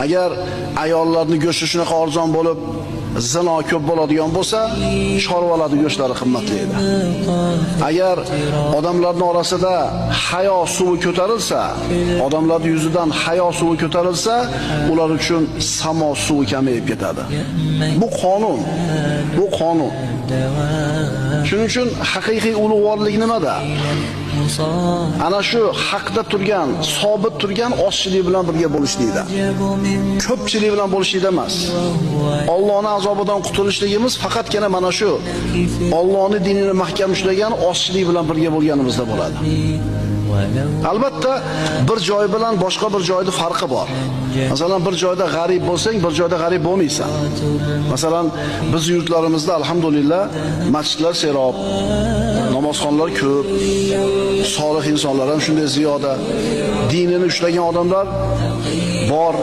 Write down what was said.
Agar ayollarning go'shti shunaqa arzon bo'lib, zino ko'p bo'ladigan bo'lsa, chorvalarning go'shtlari qimmatlaydi. Agar odamlarning orasida hayo suvi ko'tarilsa, odamlarning yuzidan hayo suvi ko'tarilsa, ular uchun samo suvi kamayib ketadi. Bu qonun. Bu qonun. Shuning uchun haqiqiy ulug'vorlik nimada? Ana shu haqda turgan, sobit turgan ozchilik bilan birga bo'lishlikda. Ko'pchilik bilan bo'lishlikda emas. Allohning azobidan qutulishligimiz faqatgina mana shu Allohning dinini mahkam ushlagan ozchilik bilan birga bo'lganimizda bo'ladi. Albatta bir joy bilan boshqa bir joyda farqi bor. Masalan, bir joyda g'arib bo'lsang, bir joyda g'arib bo'lmaysan. Masalan, biz yurtlarimizda alhamdulillah masjidlar serob, namozxonlar ko'p, solih insonlar ham shunday ziyoda, dinini ushlagan odamlar bor.